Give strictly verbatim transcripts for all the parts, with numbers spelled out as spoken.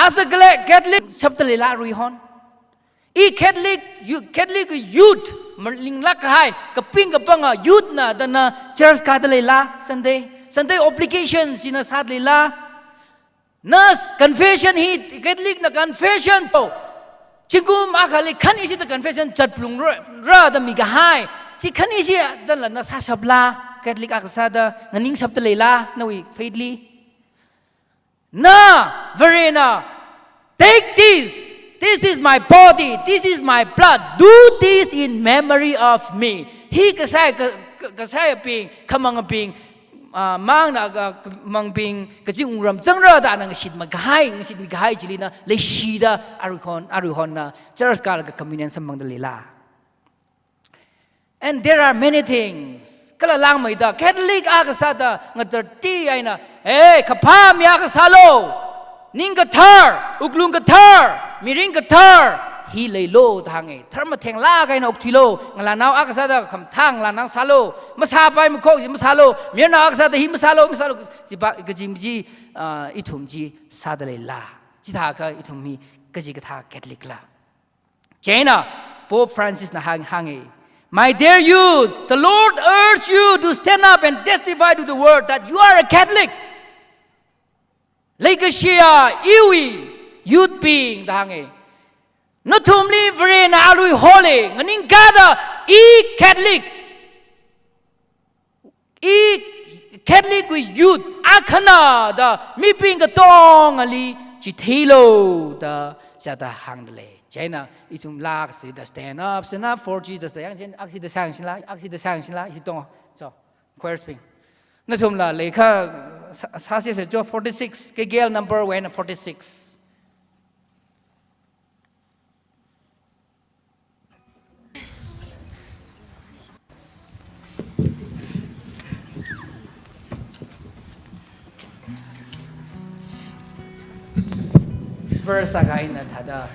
Asa kale Catholic shapda leila aruihon? I Catholic, you, Catholic youth, malinglāk kahai, kaping kapanga youth na da na church kāda leila, Sunday, Sunday obligations chi na sāda leila. Na s-, confession hi, Catholic na confession to. Zingkum akhali khanishida confession zatphalungra, ra da mikahai. Chi khanishi da la na sāshapla, Catholic akha sāda, nganingshapda leila, nawui faith li. Na, Varena, "Take this. This is my body. This is my blood. Do this in memory of me." Hi kasai, ka, ka, kasaibing, khamangabing, ah, mangna ka, kamangbing, kazing wungram zangra da na ngashit makahai, ngashit mikahai chili na, leishida, aruihon, aruihon na, church kālaga communion samphangda leila. And there are many things. Kala langmeida, Catholic akha sāda, ngatarti eina, "Hey, kaphā mi akha sālu. Ning kathar, wuklung kathar, mirin kathar, hi leilu," da hānge. Tharmatheng lāk eina okthuilu. Ngalānao akha sāda, khamathā ngalānao sālu. Masāpai makhok chi masālu. Mayarnao akha sāda, hi masālu, masālu. Chi ba, kaji maji, ah, ithum chi sāda leila. Chithākha ithum hi, kachikathā Catholic la. Chieina, Pope Francis na hāng, hānge, "My dear youth, the Lord urge you to stand up and testify to the world that you are a Catholic." Leikashiya iwui youth bing da hānge. Nathumli Varena aruihon le, nganingkāda, "I Catholic. I Catholic wui youth akhana da mibing katongali chitheilu," da chithāda hāngda lei. Chieina ithum lākasida stand up, stand up for Jesus da yangchin, aksida sāyangchinla, aksida sāyangchinla, ishi tong. So, choirs bing. Nathumla leikha sā, sāsi se jo forty-six, K K L number one forty-six. Verse akha eina thāda.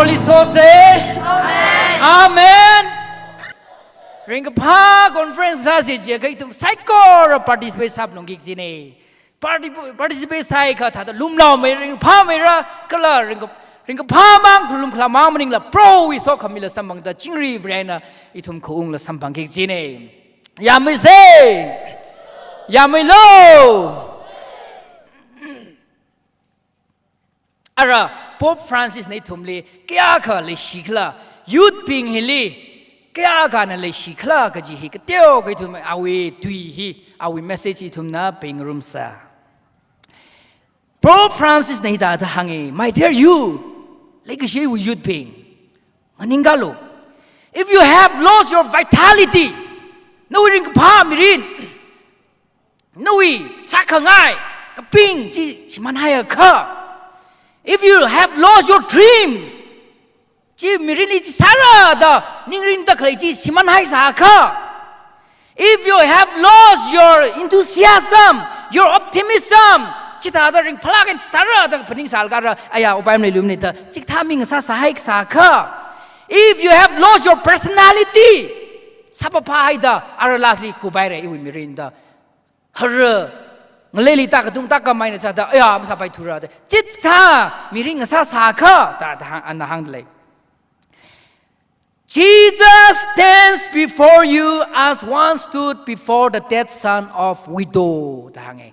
Holy Source. Amen. Amen. Ringkaphā conference sāsi jiakha ithum saikora participate sāphalungki kajina. Parti-, participate sāakha thāda lumlaomeira, ringphāmeira, kala ringka-, ringkaphā mang, lumkhala mang maningla, Proho sokhami la samphangda chingri Varena ithum khaungla samphangki kajina. Yameisa. Yameilu. Ara, Pope Francis na ithumli kayākha leishikhala, youth bing hili kayākhana leishikhala kaji hi kateokha ithum awui tui hi, awui message ithumna pāngarumsa. Pope Francis na hithāda hānga, "My dear youth, leikashiwui youth bing, nganingkalu. If you have lost your vitality, nawui ringkaphā mirin, nawui sākhangai kaping chi shimānhaiakha, if you have lost your dreams, chi mirinli chi sāra da ningringda khalei chi shimānhaisāakha, if you have lost your enthusiasm, your optimism, chithāda ringphālāk eina chithāra da phaningsālaga ara, aya, upai maleilumana da chikathā mi ngasāsāhaisāakha, if you have lost your personality, sāpaphahaida, ara lastly kuphaira iwui mirin da, hara, ngaleili tākatung tākam eina sāda, aya, masāpaithura da, chithā mirin ngasāsāakha da, da hāng, ana hāngdalei. Jesus stands before you as once stood before the dead son of widow," da hānga.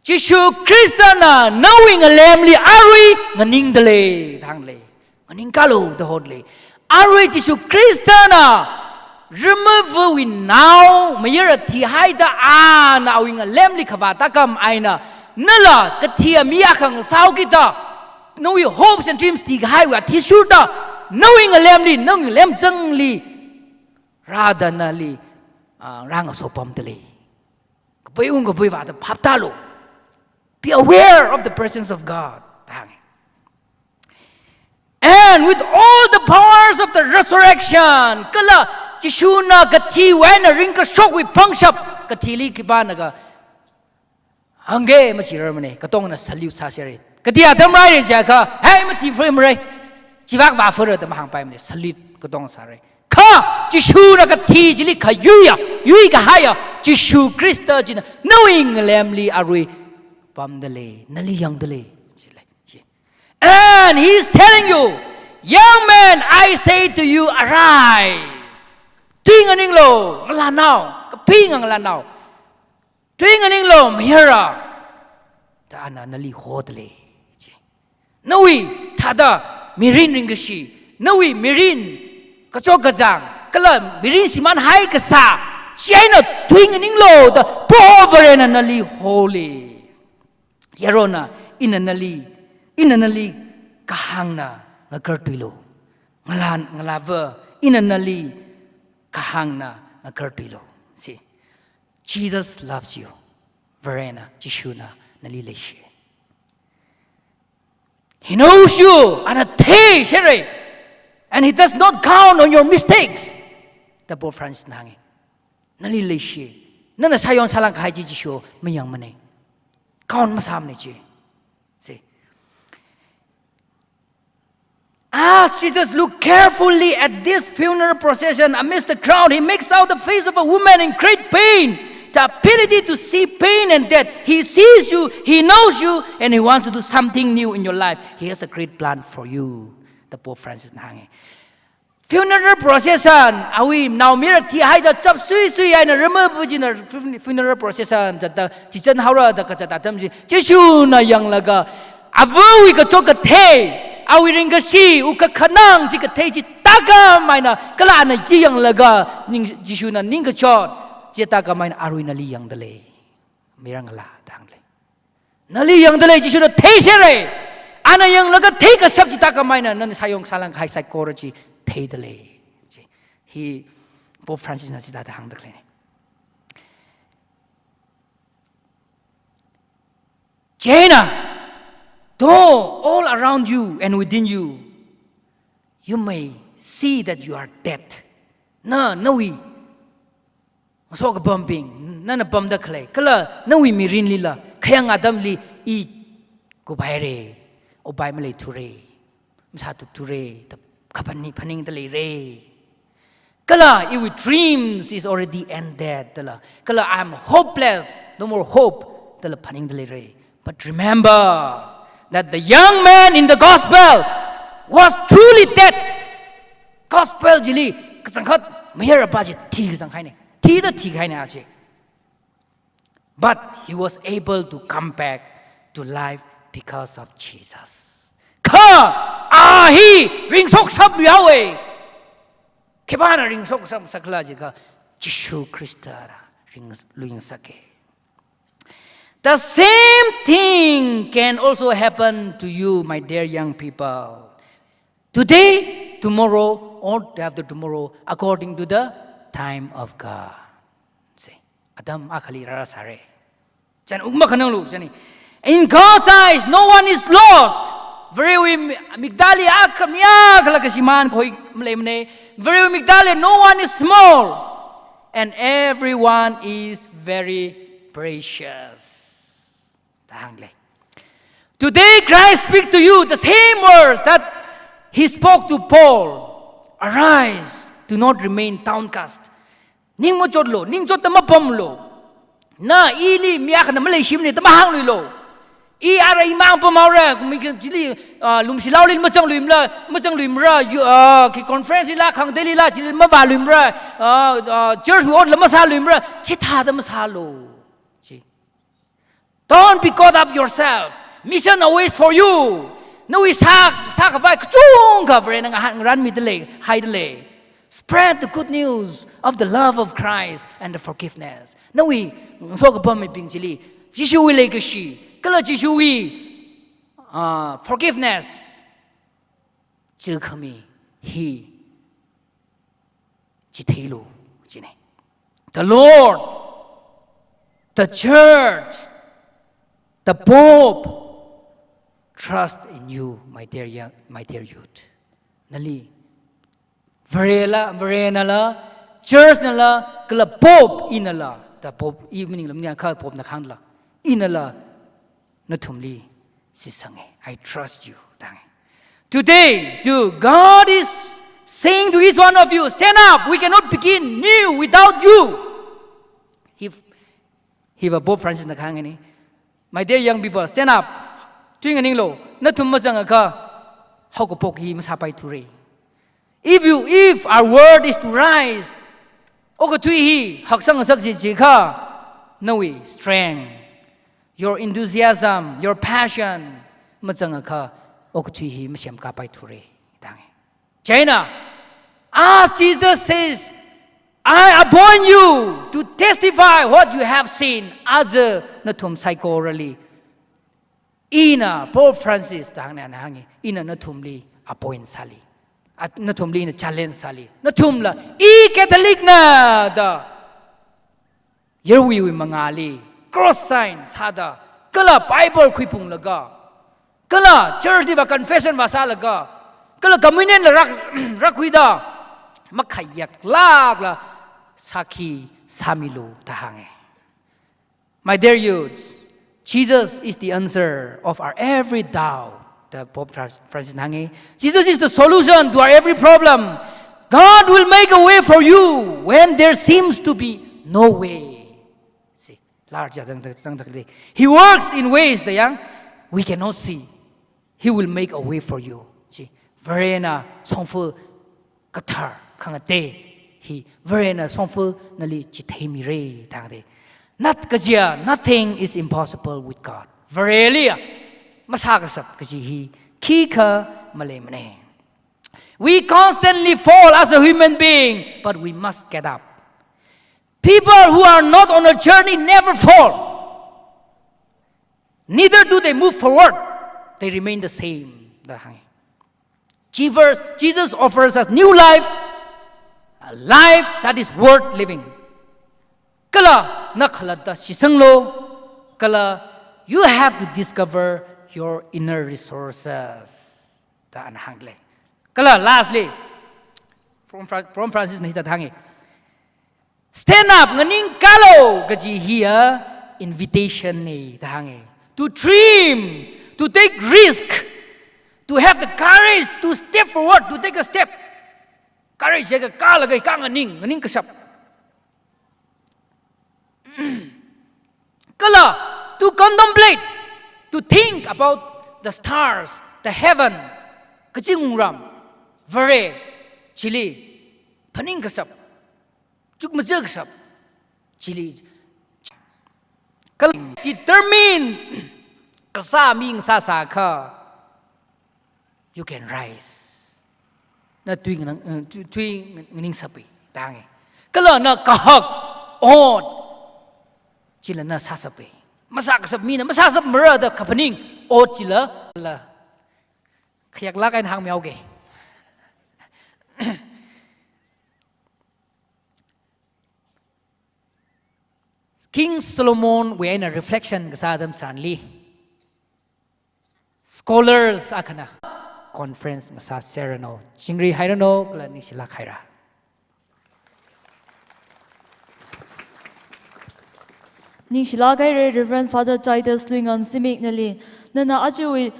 Jishu Khristana nawui ngalemli arui nganingdalei, da hānglei. Nganingkalu da hotli. Arui Jishu Khristana, ramavawui nao mayara thihaida ana awui ngalemli khavā tākam eina, nala kathi mi akha ngasāhaokida, nawui hopes and dreams tikahaiwui athishurda, nawui ngalemli, nawui ngalem changli rāda nali, ah, rāngasopamdalei. Kapai ung kapai vāda phaptālu. Be aware of the presence of God, da hānga. And with all the powers of the resurrection, kala Jishuna kathiwui eina ringkashokwui pangshap, kathili khipānakha hāngke machirarmana, katongana salute sāsera. Kati atam rāra jiakha, "Hei, mathi phrei marai. Chivak vāphara," da mahāngpaimana, salute katong sāra. Kha Jishuna kathi chili khayuiya, yuikahaiya, Jishu Khrista china nawui ngalemli arui pamdalei, nali yangdalei, jilei, ji. And he is telling you, "Young man, I say to you, arise." Tui nganinglu, ngalānao, kaping ngalānao. Tui nganinglu, mayara, da ana nali hodalei, ji. Nawui thāda mirin ringkashi, nawui mirin kachot kachāng, kala mirin shimānhai kasā, chieina tui nganinglu da Proho Varena nali holi. Yarona, ina nali, ina nali kahāngna ngakartuilu. Ngalā, ngalāva, ina nali kahāngna ngakartuilu. See, Jesus loves you. Varena, Jishuna nali leishi. He knows you, ana theisera. And he does not count on your mistakes. Da Pope Francis na hānga. Nali leishi. Nana sāyon sālāng kahai chi Jishu mayangmana. Count masāmana chi. See. As Jesus looked carefully at this funeral procession amidst the crowd, he makes out the face of a woman in great pain, the ability to see pain and death. He sees you, he knows you, and he wants to do something new in your life. He has a great plan for you, da Pope Francis na hānga. Funeral procession, awui naomayara thihaida chapsuisui eina ramava china fun-, funeral procession zatda, chichan haora da kazat atam chi, Jishuna yanglaga, avawui kachot kathei, awui ringkashi, wuk kakhanang chi kathei chi tākam eina, kala ana chi yanglaga, ning, Jishuna ningkachot chi tākam eina arui nali yangdalei. Mayara ngalā da hānglei. Nali yangdalei, Jishuna theisera. Ana yanglaga theikashap chi tākam eina, nana sāyon sālāng kahai saikora chi theidalei. Chi. Hi Pope Francis na chithāda hāngdalei. Chieina, though all around you and within you, you may see that you are dead. Na, nawui ngaso kapambing, nana pamda khalei, kala nawui mirinlila, khayang atamli i kuphaira, upai maleithura, masāthukthurai, da kaphaning, phaningda leira. Kala iwui dreams is already ended, dala. Kala I'm hopeless, no more hope, dala phaningda leira. But remember that the young man in the gospel was truly dead. Gospel chili kachangkhat mayara pa chi thikazang kahaina. Thida thikahaina chi. But he was able to come back to life because of Jesus. Kha a hi ringshokshap luihaowa. Khipāna ringshokshap sakhala jiakha Jishu Khristana ring, luingasaka. The same thing can also happen to you, my dear young people. Today, tomorrow, or day after tomorrow, according to the time of God. See, atam akhali rāra sāra. Chān ukma khananglu, chān. In God's eyes, no one is lost. Varewui mi-, miktāli akha mi akhala kashimān khui maleimana. Varewui miktāli, no one is small. And everyone is very precious. Da hānglei. Today Christ speak to you the same words that he spoke to Paul. Arise, do not remain downcast. Ning machotlu, ning chotta mapamlu. Na ili mi akhana maleishimana da mahāngluilu. I ara imang pamhaora, mi kachili, ah, lumshilaoli mazangluimala, mazangluimara, yu-, ah, khi conference lila, khangateilila, chili mavāluimara, ah, ah, church wui otla masāluimara, chithāda masālu. Chi. Don't be caught up yourself. Mission always for you. Nawui sā, sākhavai kachungkha Varena ngahān, ngaranmida lei, haida lei. Spread the good news of the love of Christ and the forgiveness. Nawui ngasokapam mibing chili Jishuwui leikashi, kala Jishuwui, ah, forgiveness chikhami hi chitheilu, china. The Lord, the church, the Pope trust in you, my dear young, my dear youth. Nali, Varela, Varenala, church nala, kala Pope inala, the Pope, i maningla, maningakha Pope na khangla, inala, nathumli shitsanga. I trust you, da hānga. Today, too, God is saying to each one of you, stand up, we cannot begin new without you. Hi, hiva Pope Francis na kahāngna. My dear young people, stand up. Tui nganinglu, nathum mazangakha haokaphok hi masāpaithura. If you, if our world is to rise, okathui hi haksang ngasak chi jiakha, nawui strength, your enthusiasm, your passion mazangakha okathui hi masemkāpaithura, da hānga. China, as Jesus says, I appoint you to testify what you have seen. Aja nathum saikorali ina, Pope Francis da hāngna, ana hānga, ina nathumli appoint sāli. At nathumli ina challenge sāli. Nathumla, i Catholic na da, yarwui mangāli cross sign sāda, kala Bible khuiphunglaga, kala church liva confession va sālaga, kala communion la rak, rakkhuida, makhayāklākla sākhi sāmilu, da hānga. My dear youths, Jesus is the answer of our every doubt. The Pope Fran-, Francis na hānga, Jesus is the solution to our every problem. God will make a way for you when there seems to be no way. See, large thang thang thang thang. He works in ways that, yang, we cannot see. He will make a way for you. Chi, Varena shongfa kathar khangatei hi Varena shongfa nali chitheimira, da hānga. Nat kajiya, nothing is impossible with God. Vareliya masākashap kaji hi khikha maleimana. We constantly fall as a human being, but we must get up. People who are not on a journey never fall. Neither do they move forward. They remain the same, da hānga. Jesus, Jesus offers us new life, a life that is worth living. Kala na khalatta shitsanglu, kala you have to discover your inner resources, da ana hānglei. Kala lastly, Pope Fra-, Pope Francis na hithāda hānga. Stand up, nganingkālu kaji hiya invitation na, da hānga. To dream, to take risk, To have the courage to step forward, to take a step. Courage jiakha kālaga khanganing, nganing kashap. Kala, to contemplate, to think about the stars, the heaven, kazing wungram, Vare, chili, phaning kashap, chukmaja kashap, chili. Kala, determine, kasā mi ngasāsākha, you can rise. Na tui nganang, eh, tui, tui nganingsapi, tangi. Kala na kahak, ot, chila na sāsapi. Masākasap mina, masāsapmara da kaphaning, ot chila, la. Khayaklāk eina hāngmihaoke. King Solomon wui eina reflection kasā atam tharanli, scholars akhana conference ngasāserranu, chingri hairanu, kala ningshilāk haira. Ningshilāk haira Reverend Father Titus Luingam Zimik nali, nana ajawui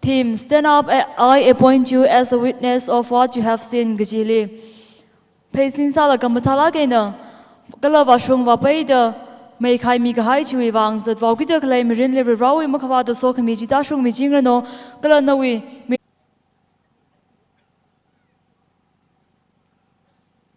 theme, "Stand up, I appoint you as a witness of what you have seen," kajili pheisin sālaga mathālāk eina, kala vāshung vāpeida, meikhaimi kahai chiwui vang zatvao kida khalei mirinli Varewui makhavāta sokhami chi tāshungmichingranu, kala nawui mi-